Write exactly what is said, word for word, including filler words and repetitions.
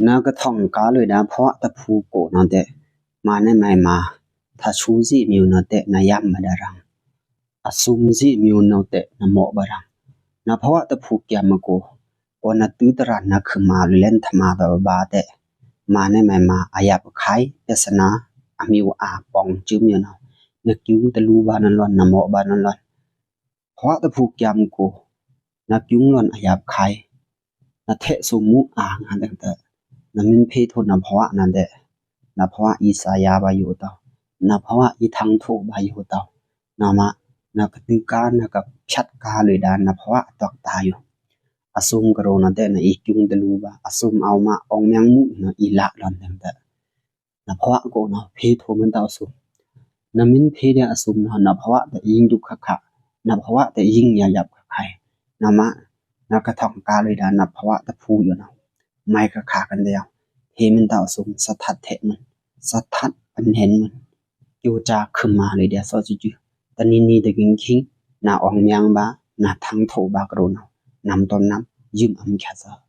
နာကထောင်ကားလွေဒါ ဖဝတဖူကို နတဲ မါနဲမ့ၢ်မါ ထါဆူဇီမူနတဲ နယမ်မဒါရံ အစုံဇီမူနတဲ နမော့ဘဒါရံ နဖဝတဖူကဲမကို ကွနတွိုတရၣ်နခွိုမါလွေလန်ထမါတဘါတဲ မါနဲမ့ၢ်မါ အယပ်ခိုင် ပြဿနာ အမူအါ ပေါင်စုံမူန နကုံတလူဘၣ်နလွန် နမော့ဘၣ်နလွန် ဖဝတဖူကဲမကို နကုံလွန်အယပ်ခိုင် နထဲ့ဆိုမူအာငါဒဲင်တဲ နမုၢ်ဖေထိုနဖဝနတဲ နဖဝအီစာယာဘၣ်ယိုတဝ် နဖဝအီထန်းထိုဘၣ်ယိုတဝ် နမါ နကတွိုကား နကဖြတ်ကားလွေဒါ နဖဝအတွက်တာယို အစုံကရောနတဲ နအီကုံတလူဘၣ် အစုံအဝ်မါ အောင်မြင်မှု နအီလလွန်ဒဲင်တဲ နဖဝကို နဖေထိုမတဝ်အစုံ နမုၢ်ဖေဒဲအစုံန နဖဝတအီဒုက္ခခါ နဖဝတအီယပ်ခါခိုင် နမါ နာကထောင်ကားလွေဒါ နဖဝတဖူယိုန မုဲင်ကခါကဒဲယဝ် ဖေမတဝ်အစုံ စထတ်ထဲ့မုၼ် စထတ်အနဲမုၼ် ကျိုးစခွိုမါလွေဒါ စောစောက တနံၤနံၤတခီခီ နအောင်မြင်ဘၣ် နထန်းထိုဘၣ်ကရောန နမ်တွမ်နမ် ယုမ်အမ်ခါစဵု